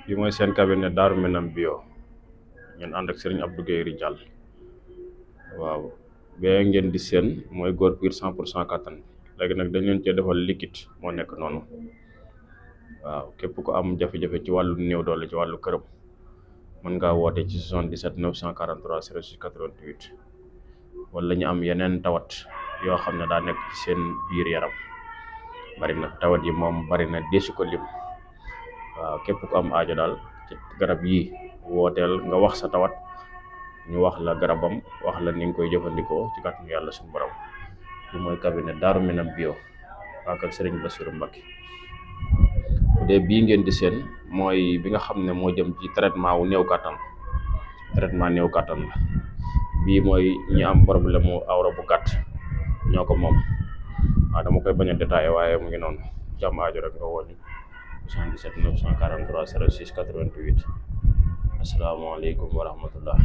bi mooy seen cabinet Daaru Minam bio ngeen ànd ak Serigne Abdou Guèye Ridial. waaw bee ngeen di seen mooy góor piir 100% kattan léegi nag dañ leen cee defal liquide moo nekk noonu. waaw képp ku am jafe-jafe ci wàllu néew doole ci wàllu këram mën ngaa woote ci 77 943 06 88 wala ñu am yeneen tawat yoo xam ne daa nekk ci seen biir yaram. bari na tawat yi moom bari na deesu ko lim. waaw képp ku am aajo daal ci garab yi wooteel nga wax sa tawat ñu wax la garabam wax la ni nga koy jëfandikoo ci kàttanu yàlla suñu borom. li mooy cabinet Daaru Minam bio waa kër Serigne Bassirou Mbacké. bu dee bii ngeen di seen mooy bi nga xam ne moo jëm ci traitement wu néew kàttan la bii mooy ñi am problème mu awra bu gàtt ñoo ko moom. waaw dama koy bañ a détaillé waaye mu ngi noonu jàmm aajo rek nga woo ñu 77 943 06 88 asalaamaaleykum wa rahmatullah.